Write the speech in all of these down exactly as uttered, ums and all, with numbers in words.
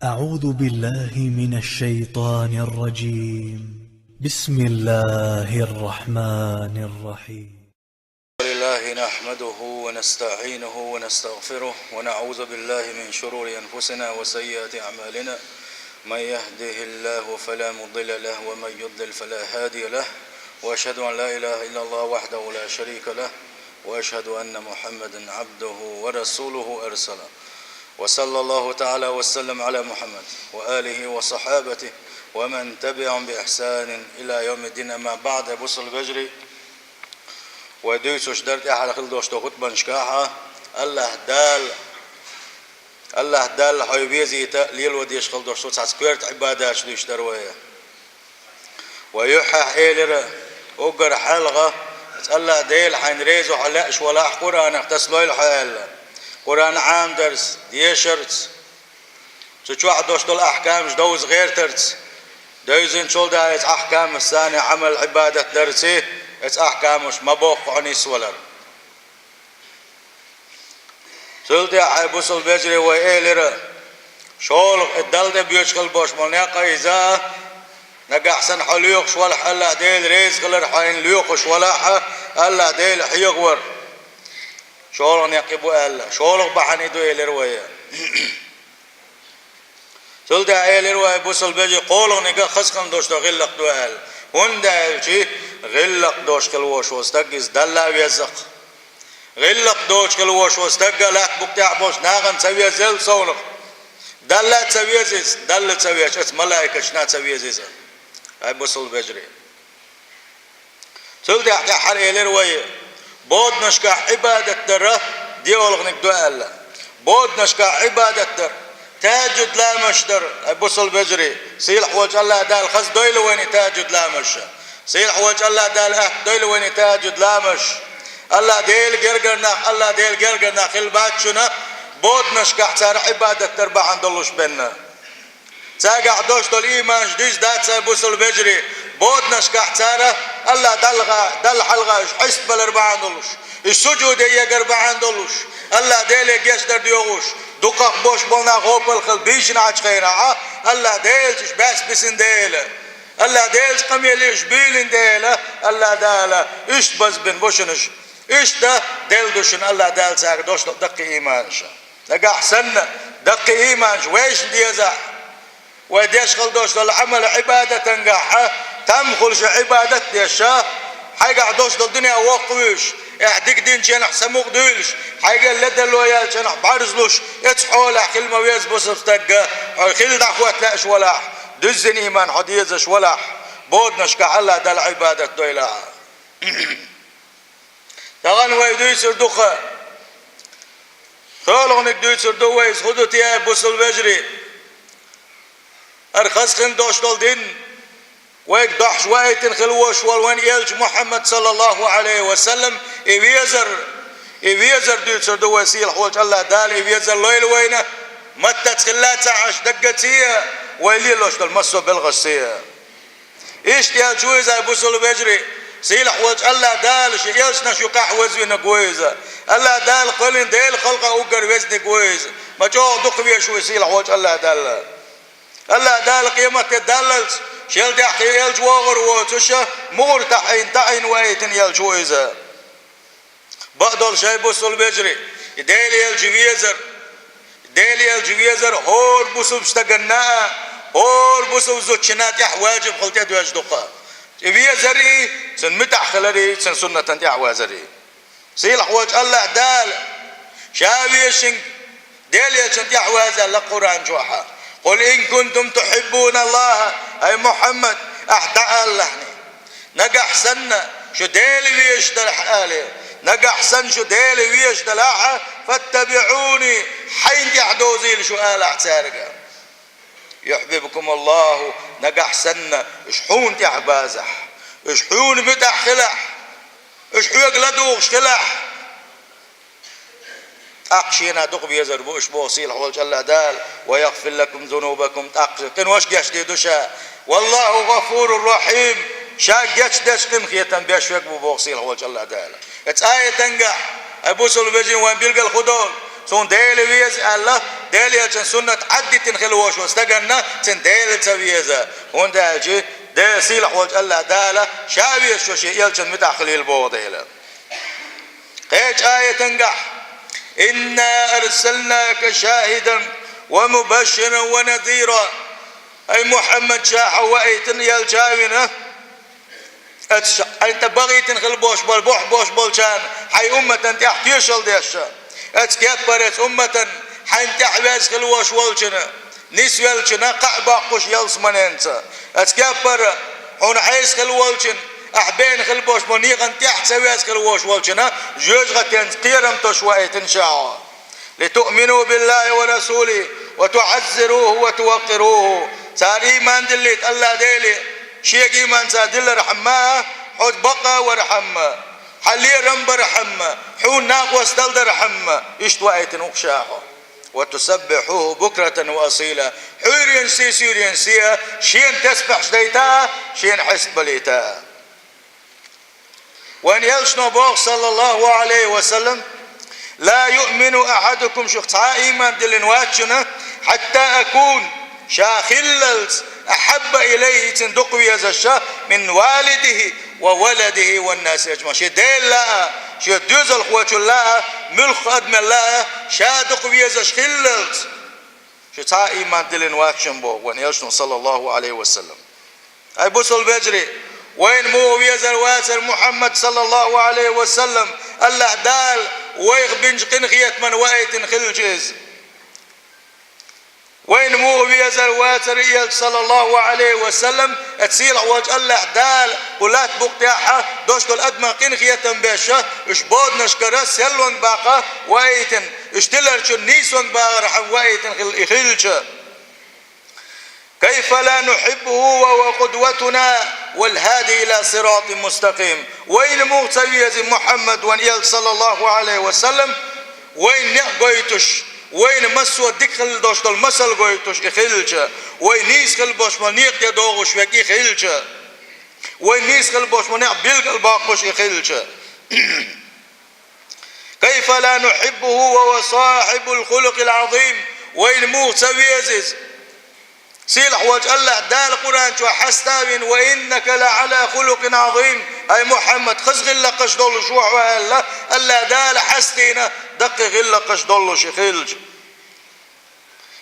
أعوذ بالله من الشيطان الرجيم. بسم الله الرحمن الرحيم. لله نحمده ونستعينه ونستغفره ونعوذ بالله من شرور أنفسنا وسيئات أعمالنا. من يهده الله فلا مضل له ومن يضلل فلا هادي له. وأشهد أن لا إله إلا الله وحده لا شريك له. وأشهد أن محمدا عبده ورسوله أرسله. وصلى الله تعالى وسلم على محمد وآله وصحابته ومن تبعهم بإحسان إلى يوم الدين. أما بعد، бусалба вежарий, вай дуьйцуш дар тӀаьхьара хила долуш долу хутбанашкахь, АллахӀ Дала, АллахӀ Дала хьо везийта лело дезаш хила долуш цхьацца коьрта Ӏибадаташ дуьйцуш дара вай. Вай юьххьехь элира, уггар хьалха, АллахӀ Дела хьайна реза хьо лаьаш валахь, Къуръанах тасалойла хьо аьлла. Къуръан Ӏамадарца, дешарца, цу чохь долуш долу ахькамаш довза гӀертарца, девзинчул дӀа эцу ахькамашца Ӏамал-Ӏибадат дарца, эцу ахькамаш ма-бохху хьо нисвалар. Цул тӀаьхьа, бусалба вежарий, вай элира, шолгӀа и Далла тӀе боьдуш хила болуш болу некъ иза, нагахь санна хьо лоьхуш валахь, АллахӀ Дела реза хилар хьайна лоьхуш валахь, АллахӀ Дела хьехавар. ШолгӀа некъ и бу аьлла, шолгӀа бахьана и ду элира вай. Цул тӀаьхьа элира вай, бусалба вежарий, кхоалгӀаниг хаза хила долуш долу гӀиллакх ду аьлла. ХӀунда аьлча гӀиллакх долуш хила волуш волу стаг иза Далла а веза-кх. ГӀиллакх долуш хила волуш волу стаг лаьтта букъа тӀехь болчу нахана ца веза совнах. Далла а ца веза иза, Далла ца везча, оцу малайкашна а ца веза иза. Ай, бусалба вежарий. Цул тӀаьхьа тӀаьххьара элира вай, боданашкахь Ӏибадат дара диъолгӀаниг ду аьлла. Боданашкахь Ӏибадат дара, тахӀажжуд ламазаш дара, ай, бусалба вежарий, сийлахь волчу АллахӀ Дала хаза дойла вайна и тахӀажжуд ламазаш. Сийлахь волчу АллахӀ Дала атта дойла вайна и тахӀажжуд ламазаш. АллахӀ Делан гергара нах, АллахӀ Делан гергара нах хила бац шуна, боданашкахь цара Ӏибадат дар бахьана долуш бен. Цаьргахь долуш долу ийманаш дуьйцуш дац, ай, бусалба вежарий, боданашкахь цара АллахӀ Далла, Далла хьалха уьш хьестабалар бахьана долуш, уьш сужуде эгар бахьана долуш, АллахӀ Деле гечдар доьхуш, дукхах болуш болу нах гӀопал хила бийшина Ӏачу хенахь, АллахӀ Делаца уьш баьс бисина дела, АллахӀ Делаца къамеле уьш буьйлина дела, АллахӀ Дала уьш базбина бу шуна уьш. Иштта делла ду шуна АллахӀ Дала цаьрга долуш долу даккхий ийманаш. Нагахь санна даккхий ийманаш вайшна дезахь, вай деш хила долуш долу Ӏамал-Ӏибадатангахь там хуьлуш Ӏибадат деш, хьайгахь долуш долу дуьне воккхавуьйлуш, ахь дика динчу хенахь самукъадуьйлуш, хьайгара ледарло яьллачу хенахь бӀарзлуш, эцу хьолехь хила ма веза бусалба стаг, хьо хила дӀахӀотта лаьаш валахь, дуьззина ийман хьо дезаш валахь, боданашкахь АллахӀ Далла Ӏибадат дойлахь. Тахана вай дуьйцур ду-кха. КхоалгӀаниг дуьйцур ду вай, иза хӀун ду те, бусалба вежарий? ХӀара хаза хила долуш долу дин, вайга дохьуш ваийтина хила волуш волу вайн элча Мухьаммад, саллаллахӀу Ӏалайхи ва саллам, и везар, и везар дуьйцур ду вай, сийлахь волчу АллахӀ Дала и везар лойла вайна, маттаца хилла ца Ӏаш даггаций, вай лелош долу массо а белхашций. Иштта элча ву иза, ай, бусалба вежарий, сийлахь волчу АллахӀ Дала шен элчанаш юкъахь вазвинарг ву иза. АллахӀ Дала кхоьллина Делан халкъах уггар везниг ву иза. Ма чӀогӀа дукха везаш ву и сийлахь волчу АллахӀ Далла. АллахӀ Дала къематде даллалц шел тӀехь кхин элча вогӀур воцуш, мугӀар таӀийна, таӀийна ваийтина элча ву иза. Бакъдолуш, ай, бусалба вежарий, и Делан элча везар, Делан элча везар хӀора бусалба стаганна а, хӀора бусалба зудчунна а тӀехь важиб хила тӀедоьжна ду-кха. И везарий, цунна муьтӀахь хиларий, цуьнан суннатана тӀехь вазарий. Сийлахь волчу АллахӀ Дала Ша везачуьнга, Делан элчанна тӀехь ваза аьлла Къуръан чохь: «Къул ин кунтум тухьиббуна АллахӀа», ай Мухьаммад, ахь дӀаалалахь. Нагахь санна шу Дела везаш далахь, ала. Нагахь санна шу Дела везаш далахь, «фаттабиӀуни», хьайна тӀехь довзийла шу, алахь цаьрга. «ЮхьбибкумуллахӀу», нагахь санна уьш хьуна тӀехь базахь, уьш хьуна муьтӀахь хилахь, уьш хьоьга ладугӀуш хилахь. ТӀаккха шена дукха везар бу уьш, боху сийлахь волчу АллахӀ Дала, «ва ягъфир лакум зунубакум», тӀаккха къинош гечдийр ду Ша. «ВаллахӀу гъафурур рахьим», Ша гечдеш, къинхетам беш верг ву, боху сийлахь волчу АллахӀ Дала. Эцу аятангахь, ай бусалба вежарий, вайн билгал хӀун долу? Цунна Дела веза аьлла, Делан элчан суннат Ӏаддитина хила волуш волу стаганна цунна Дела ца веза. ХӀунда аьлча Дела, сийлахь волчу АллахӀ Дала ша везачо шен элчан муьтӀахь хилийла боху Дела. Кхечу аятангахь: «Инна арсалнака шахидан ва мубашширан ва назира». Ай Мухьаммад, ша хьо ваийтина, элча вина, оцу хьайна тӀе бахийтина хила болуш болу, бохь болуш болчарна хьайн умматан тӀехь тешалла деш. Оцу кеппара оцу умматан хьайна тӀехь веза хила волуш волчунна, нисвеллачунна кхаъ боккхуш ялсаманенца. Оцу кеппара хьуна Ӏеса хила волчунна, ахь беана хила болуш болу некъан тӀехь ца веза хила волуш волчунна жоьжахатенца кхерам тосуш ваийтина ша хьо. «Литуъмину биллахи ва расулихи ва туъаззируху ва туваккъируху». Цара ийман диллийта АллахӀ Деле, шега ийман ца диллархьама, хьо бакъ вархьама, хьан лерам бархьама, хьуна накъосталла дархьама, иштта ваийтина ву-кх ша хьо. «Ва тусаббихьуху букратан ва асила». Хьуьйренаш сий, суьйренаш сий, шена тасбихьаш дайта, шена хьестабалийта. Вайн элчано боху, саллаллаху Ӏалайхи ва саллам: «Ла юъмину ахьадукум», шух цхьа а ийман диллина вац шуна, «хьатта акун», ша хиллалц, «ахьабба илайхи», цунна дукха везаш, «мин валидихи ва валадихи ван наси аджмаин». Шен Делал а, шен доьзалхочул а, муьлхха адамал а ша дукха везаш хиллалц. Шу цхьа а ийман диллина вац шуна боху вайн элчано, саллаллаху Ӏалайхи ва саллам. Ай бусалба вежарий, вайна муха везар вацара Мухьаммад, саллаллаху Ӏалайхи ва саллам, АллахӀ Дала вайх бинчу къинхетаман ваийтина хилча иза? Вайна муха везар вацара элча, саллаллаху Ӏалайхи ва саллам, оцу сийлахь волчу АллахӀ Дала кху латта букъ тӀехь долуш долу адаман къинхетам беш, уьш боданашкара селлонга баккха ваийтина, уьш тиларчун нийсонга бахархьама ваийтина хила и хилча? «Кайфа ла нухьиббуху ва хува къудватуна вал хӀади ила сиратин мустакъим». Вайна муха ца веза Мухьаммад, вайн элча, саллаллаху Ӏалайхи ва саллам, вайна некъ гойтуш, вайна массо а дика хила долуш долу масал гойтуш и хилча, вай нийса хила болуш ма некъа тӀе догӀуш верг и хилча, вай нийса хила болуш ма некъ билгал боккхуш и хилча? «Кайфа ла нухьиббуху ва хува сахьибул хулукъил Ӏазим». Вайна муха ца веза иза? Сийлахь волчу АллахӀ Дала Къуръан чохь хьаста а вина: «Ва иннака ла Ӏала хулукъин Ӏазим». Ай Мухьаммад, хаза гӀиллакхаш долуш ву хьо аьлла, АллахӀ Дала хьастийна даккхий гӀиллакхаш долуш и хилча.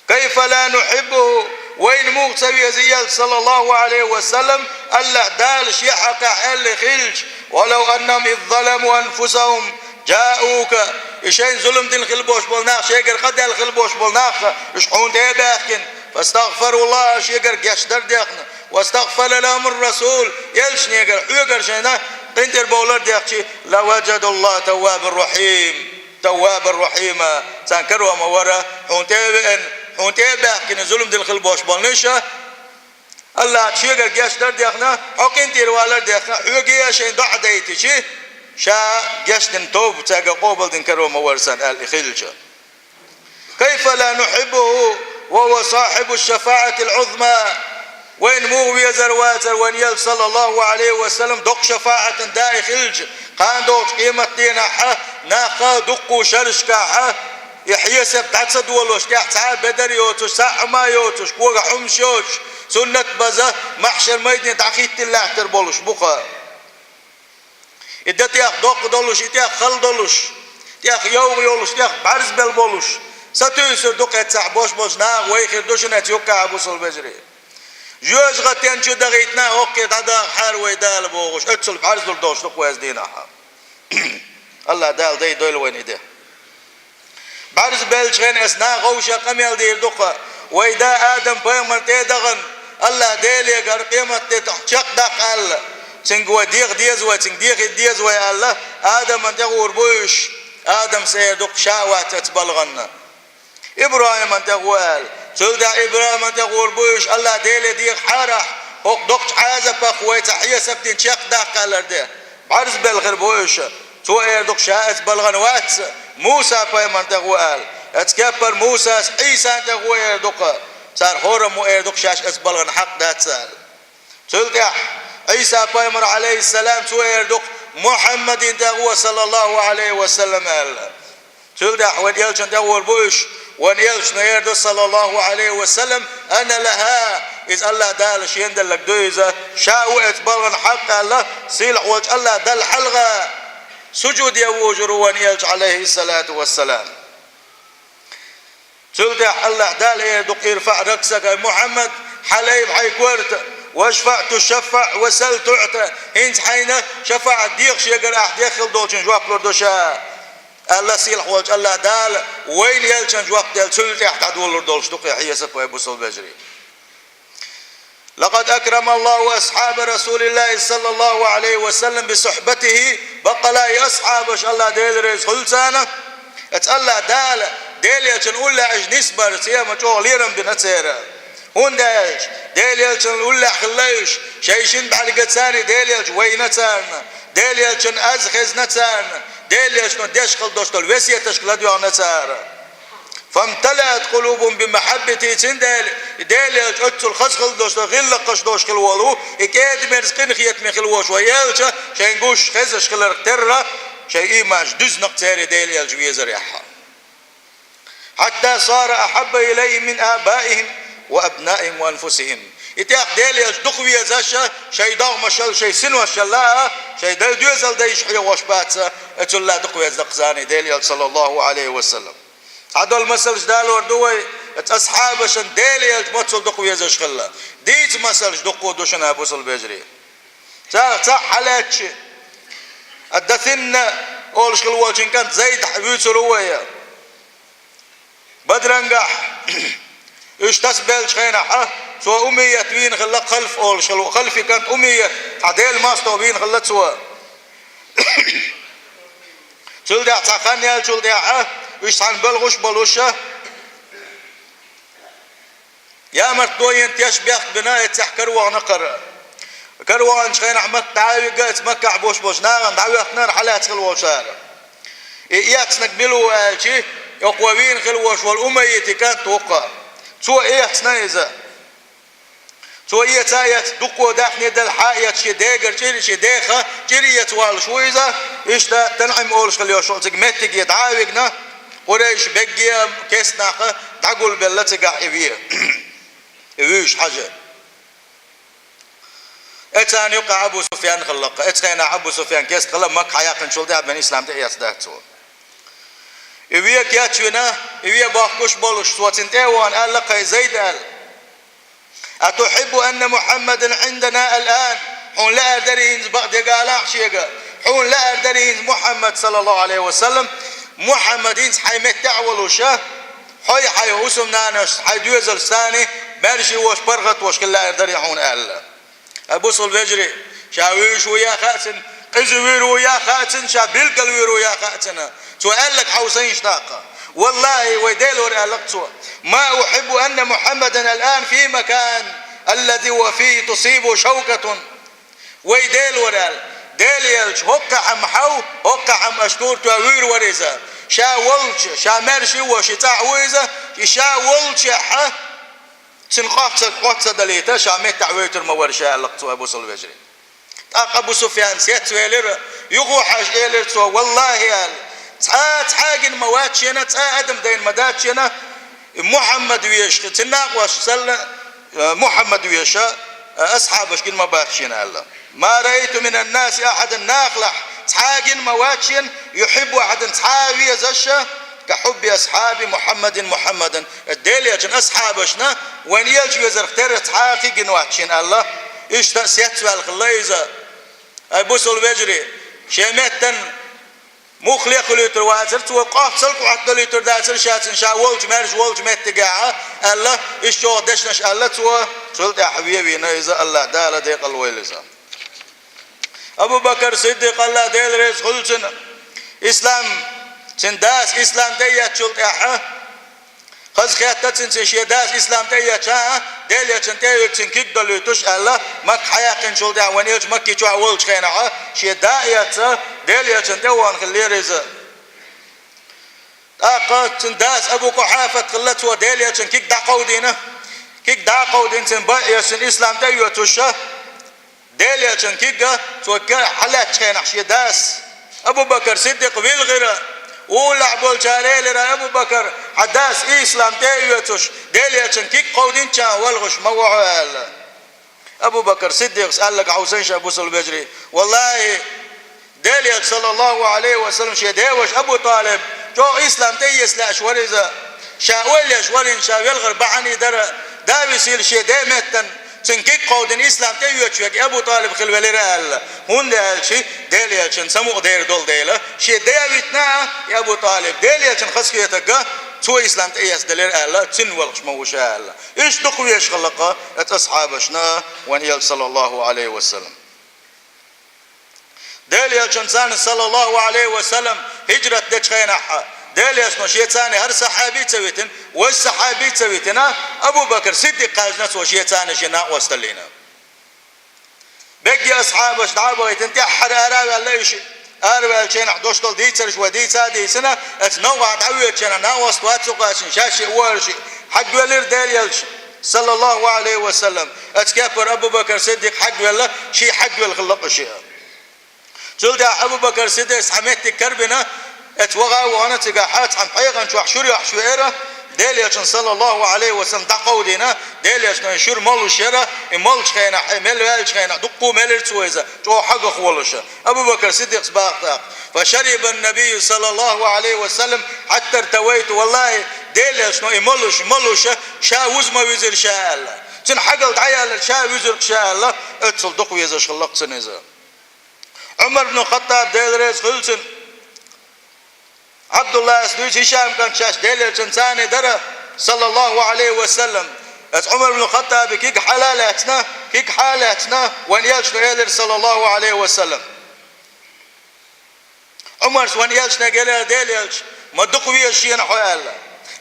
«Кайфа ла нухьиббуху», вайна муха ца веза и элча, саллаллаху Ӏалайхи ва саллам, АллахӀ Дала шен хьакъехь аьлла хилча: «Ва лав аннахум из заламу анфусахум жаука». И шайна зулам дина хила болуш болу нах, шегара къа даьлла хила болуш болу нах, уьш хьуна тӀе а баьхкина, «фастагъфаруллаха», шегара гечдар дехна, «вастагъфара лахумур расул», элчанегара, хьоьгара шайна къинтӀера бовлар дехчи, «лаважадуллаха таввабур рахьим». Таввабур рахьима, царна каро ма вара, хьуна тӀе а веана, хьуна тӀе а баьхкина, зулам дина хила болуш болнаш, АллахӀа шегара гечдар дехна, хьо къинтӀера валар дехна, хьоьга а шайна доӀа дайтичи, ша гечдина тоба цаьрга къобалдина каро ма вара сан аьлла и хилча. «Кайфа ла нухьиббуху ва хува сахьибу шафаӀатил Ӏузма». Вайна муха везар вацара вайн элча, саллаллаху Ӏалайхи ва саллам, доккха шафаӀатан да и хилча, кхана догӀучу къематденахь нах дуккха шерашкахь, и хьесап дӀа ца долуш, тӀехь цхьа а бедар йоцуш, цхьа а хӀума йоцуш, когахь хӀумаш йоцуш, суннат база, маьхьшар майдане дӀахӀиттина лаьттар болуш бу-кха. И дан тӀех доккха долуш, и тӀех хала долуш, тӀех йовха йолуш, тӀех бӀаьрзбелла болуш, сатуьйсур ду-кх эццахь бош болчу наха вай хир ду шуна эца юккъехь, бусалба вежарий. Жоьжахатен чу дахийтина хӀокхе дӀадахахьара вай Дала бохуш, оццул бӀаьрзлур долуш ду-кх вай оцу дийнахь. АллахӀ Дала дай дойла вайна и де. БӀаьрзбеллачу хенахь эца наха вовшах къамел дийр ду-кха. Вай да Адам-пайхамар тӀе а дахана, АллахӀ Деле гара къематде чекхдаккха аьлла, цуьнга вай деха деза вай, цуьнга дехийта деза вай аьлла, Адаман тӀе гӀур бу уьш. Адамас эр ду-кха ша вац эца балгӀанна. ИбрахӀиман тӀе гӀо аьлла. Цул тӀаьхьа ИбрахӀиман тӀе гӀур бу уьш, АллахӀ Деле дехахьарахь, хӀокху доккхачу Ӏазапах вай цхьа хьесап дина чекхдаккха аьллар де. БӀаьрзбелла хир бу уьш. Цо эр ду-кха ша эца балгӀанна вац, Муса-пайхамар тӀе гӀо аьлла. Эца кеппара Мусас Ӏийсан тӀе гӀо эр ду-кха. Цара хӀораммо эр ду-кха шаьш эца балгӀанна хьакъ дац аьлла. Цул тӀаьхьа Ӏийса-пайхамар, Ӏалайхиссалам, цо эр ду-кха Мухьаммадин тӀе гӀо, саллаллаху Ӏалайхи ва саллам, аьлла. Цул тӀаьхьа вайн элчанна тӀехьа вогӀур бу уьш, вайн элчано эр ду, саллаллахӀу Ӏалайхи ва саллам: «Ана лахӀа», иза АллахӀ Дала шена делларг ду иза, ша ву оцу балхана хьакъ аьлла, сийлахь волчу АллахӀ Далла хьалха сужуд ян вужур ву вайн элча, Ӏалайхиссалату вассалам. Цул тӀаьхьа АллахӀ Дала эр ду: «ИрфаӀ раксака», ай Мухьаммад, хьалаайба хьайн корта, «вашфаӀ тушаффаӀ ва сал туӀта», хӀинца хьайна шафаӀат деха шегара ахь деххала долчун жоп лур ду ша, аьлла, сийлахь волчу АллахӀ Дала вайн элчанна жоп делла, цул тӀаьхьа дӀадолалур долуш ду-кх и хьесап, ай бусалба вежарий. «Лакъад акрама АллахӀу асхьаба РасулиллахӀи саллаллахӀу Ӏалайхи ва саллам би сухьбатихӀи», баккъала и асхьабаш, АллахӀ Дела реза хуьлда царна, оцу АллахӀ Дала Делан элчанна уллехь уьш нисбарца, ма чӀогӀа лерам бина церан. ХӀунда аьлча Делан элчанна уллехь хилла уьш, шайн шина бӀаьргацара Делан элча вайна царна, Делан элчанна аз хезна царна, Делан элчано деш хила долуш долу весеташка ладоьгӀна цара. «Фамталаат къулубухӀум би махьаббатихӀи», цундела и Делан элча оццул хаза хила долуш долу, гӀиллакхаш долуш хила волу, и кӀеда-мерза къинхетаме хила волуш вайн элча шайн гуш хезаш хиларх терра, шайн ийманаш дуьзна-кх церан Делан элча везарехь. «Хьатта сара ахьабба илайхӀим мин абаихӀим ва абнаихӀим ва анфусихӀим». И тӀаккха Делан элча дукха везаш а, шайн догӀмашал, шайн синошал а, шайн дай доьзал дайша хьоьхуш бац а, оцул а дукха веза-кх царна Делан элча, саллаллахӀу Ӏалайхи ва саллам. Цхьадолу масалш далор ду вай, оцу асхьабашна Делан элча маццул дукха везаш хилла. Дийца масалш дуккха а ду шуна, бусалба вежарий. Царах цхьаъ хьалаьцча, ад-Дасинна олуш хила волчун кӀант Зайд вуьйцур ву вай. Бадрангахь уьш тасабеллачу хенахь, цо Умият вийна хилла, Халф олуш хила, Халфи кӀант Умият, цхьа Делан мостагӀа вийна хилла цо. Цул тӀаьхьа цхьа хан яьллачул тӀаьхьа, уьш цхьаьна балхаш болуш а, ямартло йина, теш бехк бина, эццехь каравахана кхара. Караваханчу хенахь Макка дӀа а вига, эцу Маккахь болуш болчу нахана дӀахӀоьттинера хьалаьцна хила волчара. И эцнарг мила ву аьлча, окхо вийна хила волуш волу Умайятин кӀант ву-кх. Цо эцна иза. Цо эца а эцна, дуккха даьхни делла хьа а эцна, шен дегара чӀир, шен деха чӀир эца валлаш ву иза, иштта ТанӀим олуш хила йолуш йолу цига меттиге дӀа а вигна, къурайш бегге а кестнахь дӀагулбелла цигахь и ве. И вуьйш хьажа. Эцарна юккъехь Абу Суфьян хилла-кх. Эцу хенахь Абу Суфьян кеста хилла, Макка хьаяьккхинчул тӀаьхьа бен ислам тӀе эцна дац цо. И ве кечвина, и ве бохкуш болуш, цо цунна тӀе а вахана аьлла-кх: «ХӀай Зайд, — аьлла, — атухьиббу анна Мухьаммадан Ӏиндана аль-ан? Хьуна лаьара дарий хӀинца, бакъдерг алахь шега, хьуна лаьара дарий хӀинца Мухьаммад, саллаллахӀу Ӏалайхи ва саллам, Мухьаммад хӀинца хьайн меттехь а волуш а, хьо а, хьайн хӀусамнанас а, хьайн доьзалш а царна маьрша волуш, паргӀат волуш хила лаьара дарий хьуна?» — аьлла. Ай бусалба вежарий, ша вуьйш ву яха а цунна, къиза вуьйр ву яха а цунна, ша билггал вуьйр ву яха а цунна. Цо аьлларг хьовсийша даккха. «ВаллахӀи, вай Делора, — аьлла-кх цо, — ма ухьиббу анна Мухьаммадан аль-ан фи макан, аллази хӀува фихӀи тусибухӀу шавкатун». Вай Делора, — аьлла, — Делан элча хӀоккхахьа хьовха, хӀоккхахьа аша тур тоьхна вуьйр вара иза. Ша волча, ша маьрша а волуш, и цӀахь ву иза, и ша волчехьа цуьнан къоццалг хӀотта ца далийта, ша меттехь вуьйтур ма вара ша, аьлла-кх цо, ай бусалба вежарий. ТӀаккха Абу Суфьян сецвелира, юха а хьаьжна элира цо: «ВаллахӀи, — аьлла, — цхьа а, цхьа а гина ма вац шена, цхьа а адам дайна ма дац шена, и Мухьаммад везаш, цуьнан накъостий санна, э, Мухьаммад везаш, э, асхьабаш гина ма бац шена», — аьлла. «Ма раайту минан-наси ахьадан», нахалахь цхьа а гина ма вац шена, «юхьиббу ахьадан», цхьа а везаш, «ка хьубби асхьаби Мухьаммадин Мухьаммадан». Делан элчан асхьабашна вайн элча везарх терра цхьа а кхин гина вац шена, аьлла. Иштта сецваьлла хилла иза. Ай бусалба вежарий, шен меттан муххале а хуьлуьйтур вацара цо, къоццалг а хӀотта далуьйтур дацара ша цуьнан, ша волча, маьрша волча меттигехь а, аьлла, иштта чӀогӀа дешнаш аьлла цо, цул тӀаьхьа вен вийна иза, АллахӀ Дала декъал войла иза. Абу Бакр Сиддикъ, АллахӀ Дела реза хуьлда цунна, ислам, цуьнан дас ислам тӀе а эцначул тӀаьхьа, хаза хетта цуьнан, цуьнан шен дас ислам тӀе а эцча, а, Делан элчан тӀе а вига цуьнан куьг далуьйтуш аьлла, Макка хьаяьккхинчул тӀаьхьа, вайн элча Макки чохь волчу хенахь а, шен да а эцна, Делан элчан тӀе а вахана хиллера иза. ТӀаккха цуьнан дас Абу Къухьафат хилла, цо Делан элчан куьг дӀакховдийна, куьг дӀа а кховдийна, цуьнан бан а эцна, цуьнан ислам тӀе а оьцуш, Делан элчан куьг а цо ка-, хьалаьцначу хенахь шен дас Абу Бакр Сиддикъ вилхира, Уллохь болчара элира: «Абу Бакр, хьан дас ислам тӀе а оьцуш, Делан Элчанна куьг кховдийначарна валгӀуш ма ву хьо», – аьлла. Абу Бакр Сиддикъас аьлларг хьовсийша, бусалба вежарий. Валлахьи, Делан Элча, саллаллаху Ӏалайхи ва саллам, шен деваша Абу ТӀалиб чӀогӀа ислам тӀе а эца лаьаш вара иза. Ша ойла еш вара, ша велхар бахьане дара, да висийла шен ден меттана, цуьнан куьг кховдийна ислам тӀе а оьцуш верг Абу ТӀалиб хила велира аьлла. ХӀунда аьлча Делан Элчанна самукъа дер долу дела, шен ден а витина а, и Абу ТӀалиб, Делан Элчанна хазахетарг а, цо ислам тӀе а эцделира аьлла, цуьнан валгӀуш ма ву ша аьлла. Иштта дукха везаш хилла-кх оцу асхьабашна вайн Элча, саллаллаху Ӏалайхи ва саллам. Делан Элчанца, саллаллаху Ӏалайхи ва саллам, хӀижрат дечу хенахь, Делан Элчано шеца хӀара сахьаби а ца витина, вайша сахьаби а ца витина, Абу Бакр Сиддикъ кхаьчна цо шеца шен накъосталлина. Берриге асхьабаш дӀа а бахийтина, тӀаьххьара ара а ваьлла уьш, араваьллачу хенахь долуш долу дийцарш вай дийца а дийцина, оцу новкъахь дӀавоьдучу хенахь накъост вац цо кхаьчна, шаьш шиъ ву аьлла шиъ. Хьагвелира Делан Элча, саллаллаху Ӏалайхи ва саллам. Оцу кепара Абу Бакр Сиддикъ хьагвелла, ший хьагвелла хилла-кх шиъ. Цул тӀаьхьа Абу Бакр Сиддикъас цхьа меттиг карабина, оцу ваха а вахана цигахь, цхьана пхьегӀан чохь шура йохьуш веара, Делан Элчанна, саллаллаху Ӏалайхи ва саллам, дӀакховдийна, Делан Элчано и шура молуш яра, и молучу хенахь, и мел ваьллачу хенахь, дуккха а мелира цо иза, чӀогӀа хьагах волуш. Абу Бакр Сиддикъас боху тӀаккха: «Фа шариба ан-набийю, саллаллаху Ӏалайхи ва саллам, хьатта иртавайту, валлахьи, Делан Элчано и молуш, молуш, ша вуза ма вуьзира ша», – аьлла. Цуьнан хьагал дӀаяьлларг ша вуьзира-кх ша аьлла, оццул дукха везаш хилла-кх цуьнан иза. Ӏумар бну Хаттаб, Дела реза хуьлда цунна, Ӏабдуллас дуьйцу, Хишам кӀант шаьш Делан Элчанца дара, саллаллаху Ӏалайхи ва саллам. Оцу Ӏумар бну Хаттабан куьг хьала а лаьцна, куьг хьала а лаьцна, вайн Элчано элира, саллаллаху Ӏалайхи ва саллам. Ӏумарс вайн Элчане элира: «Делан Элча, ма дукха везаш вина хьо», – аьлла.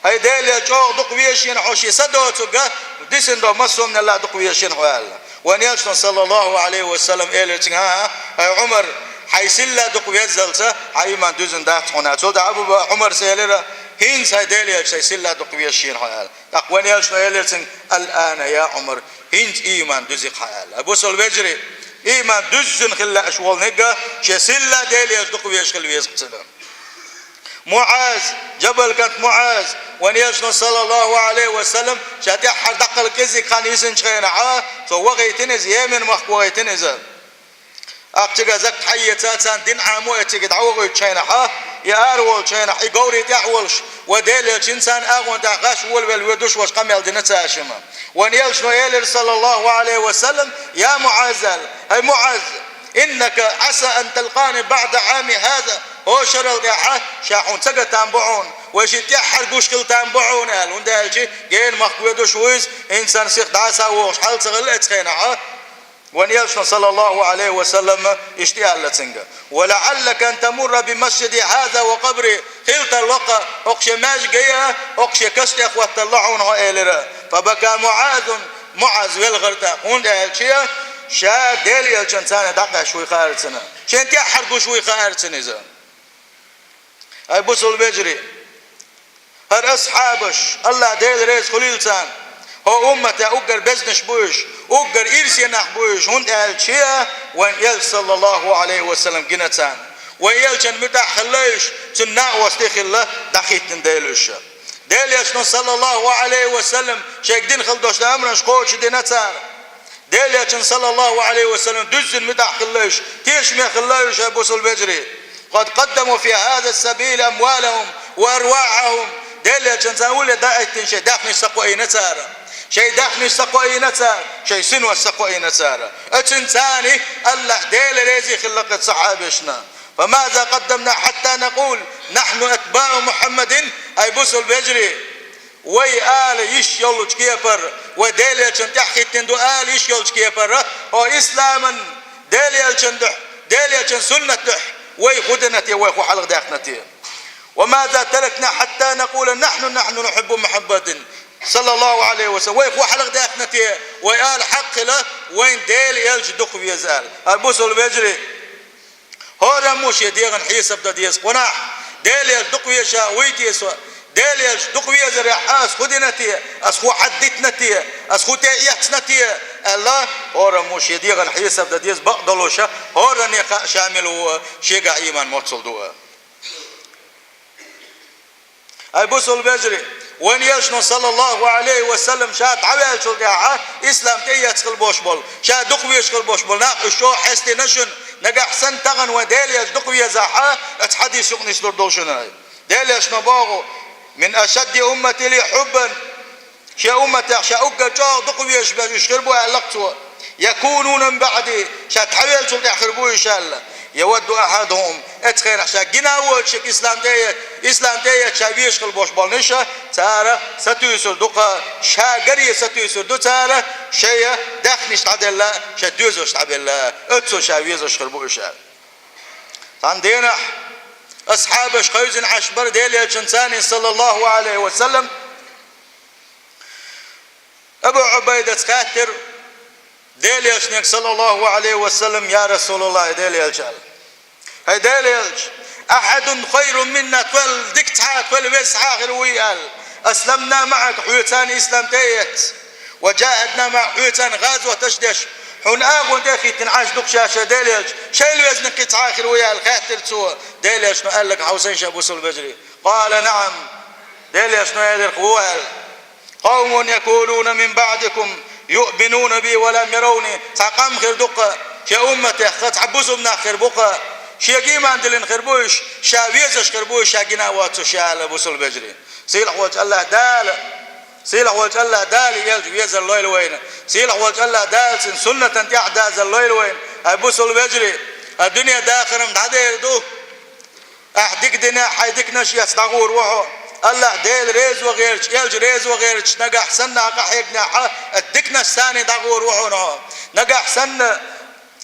«ХӀай Делан Элча, чӀогӀа дукха везаш вина хьо, шен са доцург а, дисина долу массо а хӀуманал а дукха везаш вина хьо», – аьлла. Вайн Элчано, саллаллаху Ӏалайхи ва саллам, элира цуьнга: «ХӀан, хӀай Ӏумар, хьайн силла дукха веззалца, хьан ийман дуьзна дац хьуна». Цул тӀаьхьа Абу Ба-, Ӏумарс элира: «ХӀинца, хӀай Делан Элча, сайн силла дукха везаш вина хьо», – аьлла. ТӀаккха вайн Элчано элира цуьнга: «Ал-ана, я Ӏумар, хӀинца ийман дуьзна-кх хьан», – аьлла. Бусалба вежарий, ийман дуьззина хила лаьаш волу нигга, шен силла Делан Элча дукха везаш хила веза-кх цуьнан. МуӀаз, Джабал кӀант МуӀаз, вайн Элчано, саллаллаху Ӏалайхи ва саллам, ша тӀаьххьара дӀакхалла кӀеззиг хан йисинчу хенахь, цо вахийтина иза, Йемен махка вахийтина иза. Ахча цигахь закат хьаэца, царна дина Ӏамо а эцна, цига дӀавахийтучу хенахь, и араволучу хенахь, и говрий тӀехь а волуш, вайн Делан Элчанца агӀон тӀехь гӀаш волавелла воьдуш волуш къамел дина цаьршимма. Вайн Элчано элира, саллаллаху Ӏалайхи ва саллам: «Я МуӀаз, – аьлла, – хӀай МуӀаз, иннака Ӏаса ан талкъани баӀда Ӏами хӀаза, хӀокху шарал тӀаьхьа ша хьуна ца ган там бу хьуна, вай шиъ тӀаьххьара гуш хила там бу хьуна», – аьлла. ХӀунда аьлча Йемен махка воьдуш ву иза, хӀинца сих дӀа а схьа вогӀуш хьал ца хилла оцу хенахь. Вайн Элчано, саллаллаху Ӏалайхи ва саллам, иштта аьлла цуьнга: «Ва лаӀаллака ан тамурра би масжиди хӀаза ва къабри». Хила тарло-кх, хӀокху шен маьждиге а, хӀокху шен каш тӀе а хӀотталла хьуна хьо, элира. Фа бака МуӀазун, МуӀаз велхара тӀаккха, хӀунда аьлча ша Делан Элчанца дӀакъаьсташ вуй хаьара цунна. Шена тӀаьххьара гуш вуй хаьара цунна иза. ХӀай бусалба вежарий, хӀара асхьабаш, АллахӀ Дела реза хуьлийла царна, хӀокху умматехь уггар безнаш бу уьш, уггар ирсе нах бу уьш, хӀунда аьлча вайн Элча, саллаллаху Ӏалайхи ва саллам, гина царна. Вайн Элчанна муьтӀахь хилла уьш, цуьнан накъостий хилла, дӀахӀиттина дела уьш. Делан Элчано, саллаллаху Ӏалайхи ва саллам, шайга дина хила долуш амранаш кхочушдина цара. Делан Элчанна, саллаллаху Ӏалайхи ва саллам, дуьззина муьтӀахь хилла уьш, тешаме хилла уьш, хӀай бусалба вежарий. Къад къаддаму фи хӀаза ас-сабили амвалахӀум ва арвахьахӀум. Делан Элчанна царна улле дӀахӀиттина шайн даьхнаш сакхоийна цара. Шайн даьхнаш сакхоийна цара, шайн синош сакхоийна цара. Оцуьнан царна АллахӀ Дела реза хилла-кх оцу сахьабашна. Фа маза къаддамна хьатта накъул нахьну атбаӀу Мухьаммадин, хӀай бусалба вежарий. Вай ала йиш йолчу кепара, вай Делан Элчанна тӀаьхьахӀиттина ду ала йиш йолчу кепара, хӀокху исламан, Делан Элчанан дуьхьа, Делан Элчанан суннат дуьхьа вай хӀун дина те, вай хӀун хьалхадаьккхина те? Ва маза таракна хьатта накъула нахьну, нахьну нухьиббу Мухьаммадин, саллаллаху Ӏалайхи ва саллам. Вай хӀун хьалхадаьккхина те, вай ала хьакъ хила, вайн Делан Элча дукха веза ала? ХӀай бусалба вежарий, хӀораммо шен дегӀан хьесап дан деза кхунахь. Делан Элча дукха веза вуй те со? Делан Элча дукха везарехь ас хӀун дина те? Ас хӀун хьаддитина те? Ас хӀун тӀеэцна те? Аьлла, хӀораммо шен дегӀан хьесап дан деза бакъдолуша, хӀоранне хаьа ша мила ву, шегахь ийман моццул ду. Ай, бусалба вежарий, вайн Элчано, саллаллаху Ӏалайхи ва саллам, ша дӀаваьллачул тӀехьа ислам тӀеэцна хила болуш болу, ша дукха везаш хила болуш болу нах, уьш чӀогӀа хьестина шуна, нагахь санна тахана вайн Делан Элча дукха везахь, оцу хьадис юкъа нислур долу шуна. Делан Элчано боху: «Мин ашадди уммати ли хьуббан». Шен умматех ша уггар чӀогӀа дукха везаш берш уьш хир бу аьлла цо. «Якунуна мин баъди», ша дӀавеллачул тӀаьхьа хир бу уьш аьлла. «Явадду ахьадухум», оцу хенахь ша гина а воцуш ислам тӀе, ислам тӀеэцна ша везаш хила болуш болу нах, цара сатуьйсур ду-кха, ша гаре сатуьйсур ду цара, шайн даьхнаш дӀаделла, шайн доьзалш дӀабелла, оццул ша везаш хир бу уьш аьлла. Цхьана дийнахь асхьабаш хевзина Ӏаш бара Делан Элчанца, саллаллаху Ӏалайхи ва саллам. Абу Ӏубайдас хаьттира Делан Элчанга, саллаллаху Ӏалайхи ва саллам: «Я Расулаллахь, Делан Элча», аьлла. «ХӀай Делан Элча, ахьадун хайрун минна, тхол дика цхьа, тхол веза цхьа хир вуй?» аьлла. «Асламна маӀака, хьоьца ислам тӀеэцна, ва джахадна маӀака, хьоьца гӀазоташ деш, хьуна агӀон тӀе а хӀиттина Ӏаш ду-кх ша, Делан Элча, шайла везаниг кхин цхьа хир вуй?» аьлла хаьттира цо. Делан Элчано аьлларг хьовсийша, бусалба вежарий. «Къала наӀам». Делан Элчано элира: «Ву», аьлла. «Къавмун якунуна мин баъдикум юъминуна би ва лам яравни». Цхьа къам хир ду-кха шен умматех, цхьа бусалба нах хир бу-кха, шега ийман диллина хир бу уьш, ша везаш хир бу уьш, ша гина а воцуш, аьлла, бусалба вежарий. Сийлахь волчу АллахӀ Дала, сийлахь волчу АллахӀ Дала и Элча везар лойла вайна. Сийлахь волчу АллахӀ Дала цуьнан суннатан тӀехь дазар лойла вайна. Ай, бусалба вежарий, ай, дуьне дахаран дӀадер ду. Ахь дика динехь, хьайн диканаш эцна дӀагӀур ву хьо. АллахӀ Дела реза ван гӀерташ, Элча реза ван гӀерташ, нагахь санна къахьегнехь, диканаш санна дӀагӀур ву хьуна хьо. Нагахь санна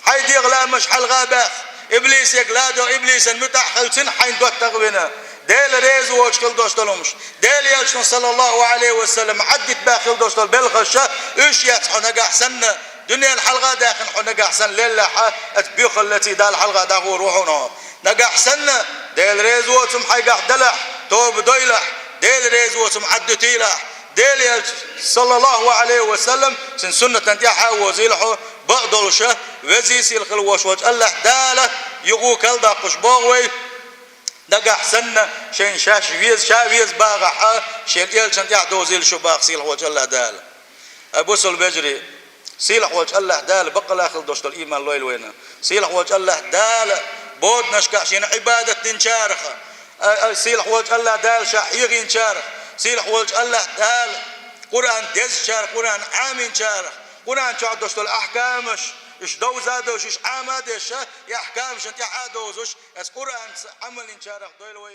хьайн дегӀан лаамаш хьалха а баьхна, иблисега ладогӀа, иблисан муьтӀахь хилла, цуьнан хьайна доттагӀа вина, Дела реза воцуш хила долуш долу хӀумаш, Делан Элчано, саллаллаху Ӏалайхи ва саллам, Ӏаддита баьхна хила долуш долу белхаш, уьш эцна хьо нагахь санна, дуьненна хьалха а даьккхина хьо нагахь санна леллехь, оцу боьхаллеций Далла хьалха дӀагӀур ву хьуна хьо. Нагахь санна Дела реза воцу хӀума хьайгахь далахь, тоба дойлахь, Дела реза воцу хӀума Ӏаддуьтийлахь, Делан Элча, саллаллаху Ӏалайхи ва саллам, цуьнан суннатан тӀехь а возийла хьо, бакъдолуш, везий, сийлахь хила волуш волчу АллахӀ Дала юха карладоккхуш боху вай, нагахь санна шайна шаьш веза, ша веза бахахь, шен Элчанна тӀехь довзийла шу баха сийлахь волчу АллахӀ Дала. Ай, бусалба вежарий, сийлахь волчу АллахӀ Дала баккъалла хила долуш долу ийман лойла вайна. Сийлахь волчу АллахӀ Дала боданашкахь шена Ӏибадат динчарах, ай, ай, сийлахь волчу АллахӀ Дала ша хьехийнчарах, сийлахь волчу АллахӀ Дала Къуръан дезачарах, Къуръан Ӏамийнчарах, Къуръан чохь долуш долу ахькамаш, уьш довза а довзуш, уьш Ӏама а деш, и ахькамашна тӀехь а довзуш, оцу Къуръанца Ӏамал йинчарах дойла вай.